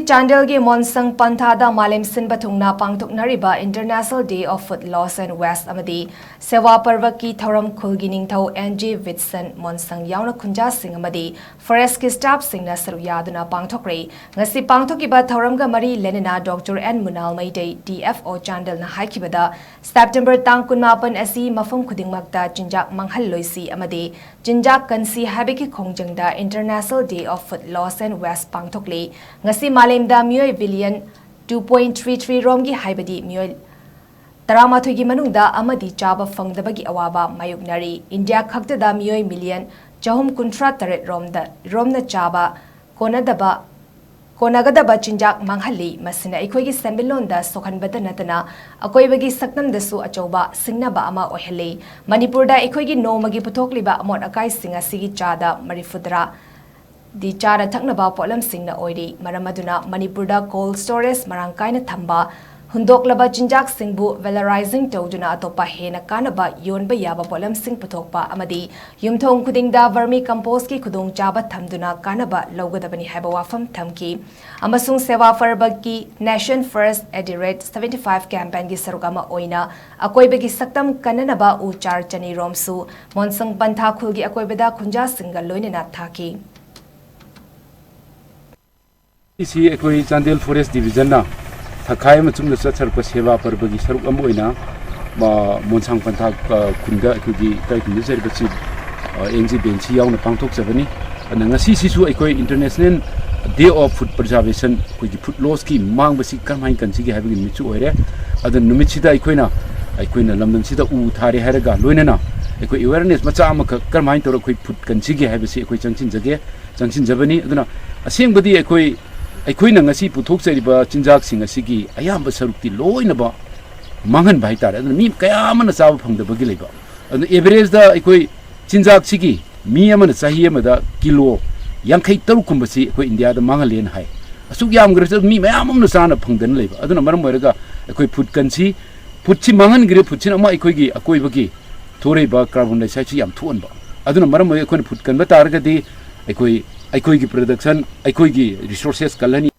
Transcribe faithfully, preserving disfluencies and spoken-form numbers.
ꯆꯥꯟꯗꯦꯜꯒꯤ ꯃꯣꯟꯁꯪ ꯄꯟꯊꯥꯗ ꯃꯥꯂꯦꯝ ꯁꯤꯟꯕ ꯊꯨꯡꯅ ꯄꯥꯡꯊꯣꯛꯅꯔꯤꯕ International Day of Food Loss and Waste ꯑꯃꯗꯤ ꯁꯦꯋꯥ ꯄꯔꯕꯀꯤ ꯊꯧꯔꯝ ꯈꯨꯜꯒꯤ ꯅꯤꯡꯊꯧ ꯑꯦꯟ ꯖꯦ ꯋꯤꯠꯁꯟ ꯃꯣꯟꯁꯪ ꯌꯥꯎꯅ ꯈꯨꯟꯖꯥꯁꯤꯡ ꯑꯃꯗꯤ ꯐꯣꯔꯦꯁ꯭ꯠꯀꯤ ꯁ꯭ꯇꯥꯐꯁꯤꯡꯅ ꯁꯔꯨꯛ ꯌꯥꯗꯨꯅ ꯄꯥꯡꯊꯣꯛꯈ꯭ꯔꯦ꯫ ꯉꯁꯤ ꯄꯥꯡꯊꯣꯛꯈꯤꯕ ꯊꯧꯔꯝꯒ ꯃꯔꯤ ꯂꯩꯅꯅ doctor N Munal Meitei, D F O ꯆꯥꯟꯗꯦꯜꯅ ꯍꯥꯏꯈꯤꯕꯗ, ꯁꯦꯞꯇꯦꯝꯕꯔ ꯇꯥꯡ ꯀꯨꯟꯃꯥꯄꯟ ꯑꯁꯤ ꯃꯐꯝ ꯈꯨꯗꯤꯡꯃꯛꯇ ꯆꯤꯟꯖꯥꯛ ꯃꯥꯡꯍꯜꯂꯣꯏꯁꯤ ꯑꯃꯗꯤ ꯆꯤꯟꯖꯥꯛ ꯀꯟꯁꯤ ꯍꯥꯏꯕꯒꯤ ꯈꯣꯡꯖꯪꯗ International Day of Food Loss and Waste ꯄꯥꯡꯊꯣꯛꯂꯤ꯫ ꯉꯁꯤ ꯃꯥꯂꯦꯝꯗ ꯃꯤꯑꯣꯏ billion two point three three ꯔꯣꯝꯒꯤ, ꯍꯥꯏꯕꯗꯤ ꯃꯤꯑꯣꯏ ꯇꯔꯥꯃꯥꯊꯣꯏꯒꯤ ꯃꯅꯨꯡꯗ ꯑꯃꯗꯤ ꯆꯥꯕ ꯐꯪꯗꯕꯒꯤ ꯑꯋꯥꯕ ꯃꯥꯌꯣꯛꯅꯔꯤ꯫ ꯏꯟꯗꯤꯌꯥ ꯈꯛꯇꯗ ꯃꯤꯑꯣꯏ ꯃꯤꯂꯤꯌꯟ ꯆꯍꯨꯝ ꯀꯨꯟꯊ꯭ꯔꯥ ꯇꯔꯦꯠ ꯔꯣꯝꯗ, ꯔꯣꯝꯅ ꯆꯥꯕ ꯀꯣꯟꯅꯗꯕ, ꯀꯣꯟꯅꯒꯗꯕ ꯆꯤꯟꯖꯥꯛ ꯃꯥꯡꯍꯜꯂꯤ꯫ ꯃꯁꯤꯅ ꯑꯩꯈꯣꯏꯒꯤ ꯁꯦꯟꯃꯤꯠꯂꯣꯟꯗ ꯁꯣꯛꯍꯟꯕꯇ ꯅꯠꯇꯅ ꯑꯀꯣꯏꯕꯒꯤ ꯁꯛꯇꯝꯗꯁꯨ ꯑꯆꯧꯕ ꯁꯤꯡꯅꯕ ꯑꯃ ꯑꯣꯏꯍꯜꯂꯤ꯫ ꯃꯅꯤꯄꯨꯔꯗ ꯑꯩꯈꯣꯏꯒꯤ ꯅꯣꯡꯃꯒꯤ ꯄꯨꯊꯣꯛꯂꯤꯕ ꯑꯃꯣꯠ ꯑꯀꯥꯏꯁꯤꯡ ꯑꯁꯤꯒꯤ ꯆꯥꯗ ꯃꯔꯤꯐꯨꯇꯔꯥ ꯗꯤ ꯆꯥꯅ ꯊꯛꯅꯕ ꯄꯣꯠꯂꯝꯁꯤꯡꯅ ꯑꯣꯏꯔꯤ꯫ ꯃꯔꯝ ꯑꯗꯨꯅ ꯃꯅꯤꯄꯨꯔꯗ cold storage ꯃꯔꯥꯡ ꯀꯥꯏꯅ ꯊꯝꯕ, ꯍꯨꯟꯗꯣꯛꯂꯕ ꯆꯤꯟꯖꯥꯛꯁꯤꯡꯕꯨ valorizing ꯇꯧꯗꯨꯅ ꯑꯇꯣꯞꯄ ꯍꯦꯟꯅ ꯀꯥꯟꯅꯕ ꯌꯣꯟꯕ ꯌꯥꯕ ꯄꯣꯠꯂꯝꯁꯤꯡ ꯄꯨꯊꯣꯛꯄ ꯑꯃꯗꯤ ꯌꯨꯝꯊꯣꯡ ꯈꯨꯗꯤꯡꯗ vermi compostꯀꯤ ꯈꯨꯗꯣꯡꯆꯥꯕ ꯊꯝꯗꯨꯅ ꯀꯥꯟꯅꯕ ꯂꯧꯒꯗꯕꯅꯤ ꯍꯥꯏꯕ ꯋꯥꯐꯝ ꯊꯝꯈꯤ꯫ ꯑꯃꯁꯨꯡ ꯁꯦꯋꯥ ꯄꯔꯕꯀꯤ Nation First at the rate seventy five campaignꯒꯤ ꯁꯔꯨꯛ ꯑꯃ ꯑꯣꯏꯅ ꯑꯀꯣꯏꯕꯒꯤ ꯁꯛꯇꯝ ꯀꯟꯅꯅꯕ ꯎ ꯆꯥꯔ ꯆꯅꯤ ꯔꯣꯝꯁꯨ ꯃꯣꯟꯁꯪ ꯄꯟꯊꯥ ꯈꯨꯜꯒꯤ ꯑꯀꯣꯏꯕꯗ ꯈꯨꯟꯖꯥꯁꯤꯡꯒ ꯂꯣꯏꯅꯅ ꯊꯥꯈꯤ꯫ ꯁꯤ ꯑꯩꯈꯣꯏ ꯆꯥꯟꯗꯦꯜ ꯐꯣꯔꯦꯁ꯭ꯠ ꯗꯤꯕꯤꯖꯟꯅ ꯊꯈꯥꯏ ꯑꯃ ꯆꯨꯝꯅ ꯆꯠꯊꯔꯛꯄ ꯁꯦꯕꯥ ꯄꯔꯕꯒꯤ ꯁꯔꯨꯛ ꯑꯃ ꯑꯣꯏꯅ, ꯃ-, ꯃꯣꯟꯁꯥꯡ ꯄꯟꯊꯥ, ꯑ, ꯈꯨꯟꯗ ꯑꯩꯈꯣꯏꯒꯤ ꯏꯀꯥꯏ ꯈꯨꯝꯅꯖꯔꯤꯕ ꯆꯤꯐ, ꯑ, ꯑꯦꯟ ꯖꯤ ꯕꯦꯟꯁꯤ ꯌꯥꯎꯅ ꯄꯥꯡꯊꯣꯛꯆꯕꯅꯤ꯫ ꯑꯗꯨꯅ ꯉꯁꯤꯁꯤꯁꯨ ꯑꯩꯈꯣꯏ International Day of Food Preservation, ꯑꯩꯈꯣꯏꯒꯤ ꯐꯨꯗ ꯂꯣꯁꯀꯤ ꯃꯥꯡꯕꯁꯤ ꯀꯔꯝꯍꯥꯏꯅ ꯀꯟꯁꯤꯒꯦ ꯍꯥꯏꯕꯒꯤ ꯅꯨꯃꯤꯠꯁꯨ ꯑꯣꯏꯔꯦ꯫ ꯑꯗꯨꯅ ꯅꯨꯃꯤꯠꯁꯤꯗ ꯑꯩꯈꯣꯏꯅ, ꯑꯩꯈꯣꯏꯅ ꯂꯝꯗꯝꯁꯤꯗ ꯎ ꯊꯥꯔꯦ ꯍꯥꯏꯔꯒ ꯂꯣꯏꯅꯅ ꯑꯩꯈꯣꯏ awareness ꯃꯆꯥ ꯑꯃꯈꯛ ꯀꯔꯝꯍꯥꯏꯅ ꯇꯧꯔꯒ ꯑꯩꯈꯣꯏ ꯐꯨꯗ ꯀꯟꯁꯤꯒꯦ ꯍꯥꯏꯕꯁꯤ ꯑꯩꯈꯣꯏ ꯆꯪꯁꯤꯟꯖꯒꯦ, ꯆꯪꯁꯤꯟꯖꯕꯅꯤ꯫ ꯑꯗꯨꯅ ꯑꯁꯦꯡꯕꯗꯤ ꯑꯩꯈꯣꯏ, ꯑꯩꯈꯣꯏꯅ ꯉꯁꯤ ꯄꯨꯊꯣꯛꯆꯔꯤꯕ ꯆꯤꯟꯖꯥꯛꯁꯤꯡ ꯑꯁꯤꯒꯤ ꯑꯌꯥꯝꯕ ꯁꯔꯨꯛꯇꯤ ꯂꯣꯏꯅꯃꯛ ꯃꯥꯡꯍꯟꯕ ꯍꯥꯏꯇꯥꯔꯦ꯫ ꯑꯗꯨꯅ ꯃꯤ ꯀꯌꯥ ꯑꯃꯅ ꯆꯥꯕ ꯐꯪꯗꯕꯒꯤ ꯂꯩꯕ꯫ ꯑꯗꯨꯅ ꯑꯦꯚꯔꯦꯖꯇ ꯑꯩꯈꯣꯏ ꯆꯤꯟꯖꯥꯛꯁꯤꯒꯤ ꯃꯤ ꯑꯃꯅ ꯆꯍꯤ ꯑꯃꯗ ꯀꯤꯂꯣ ꯌꯥꯡꯈꯩ ꯇꯔꯨꯛ ꯀꯨꯝꯕꯁꯤ ꯑꯩꯈꯣꯏ ꯏꯟꯗꯤꯌꯥꯗ ꯃꯥꯡꯍꯜꯂꯦꯅ ꯍꯥꯏ꯫ ꯑꯁꯨꯛ ꯌꯥꯝꯈ꯭ꯔꯁꯨ ꯃꯤ ꯃꯌꯥꯝ ꯑꯃꯅ ꯆꯥꯅ ꯐꯪꯗꯅ ꯂꯩꯕ꯫ ꯑꯗꯨꯅ ꯃꯔꯝ ꯑꯣꯏꯔꯒ ꯑꯩꯈꯣꯏ ꯐꯨꯗ ꯀꯟꯁꯤ, ꯐꯨꯗꯁꯤ ꯃꯥꯡꯍꯟꯈ꯭ꯔꯦ, ꯐꯨꯗꯁꯤꯅ ꯑꯃꯨꯛ ꯑꯩꯈꯣꯏꯒꯤ ꯑꯀꯣꯏꯕꯒꯤ ꯊꯣꯔꯛꯏꯕ carbon dioxideꯁꯤ ꯌꯥꯝ ꯊꯣꯛꯍꯟꯕ꯫ ꯑꯗꯨꯅ ꯃꯔꯝ ꯑꯣꯏꯔꯒ ꯑꯩꯈꯣꯏꯅ ꯐꯨꯗ ꯀꯟꯕ ꯇꯥꯔꯒꯗꯤ ꯑꯩꯈꯣꯏ, ꯑꯩꯈꯣꯏꯒꯤ production, ꯑꯩꯈꯣꯏꯒꯤ resources ꯀꯜꯂꯅꯤ꯫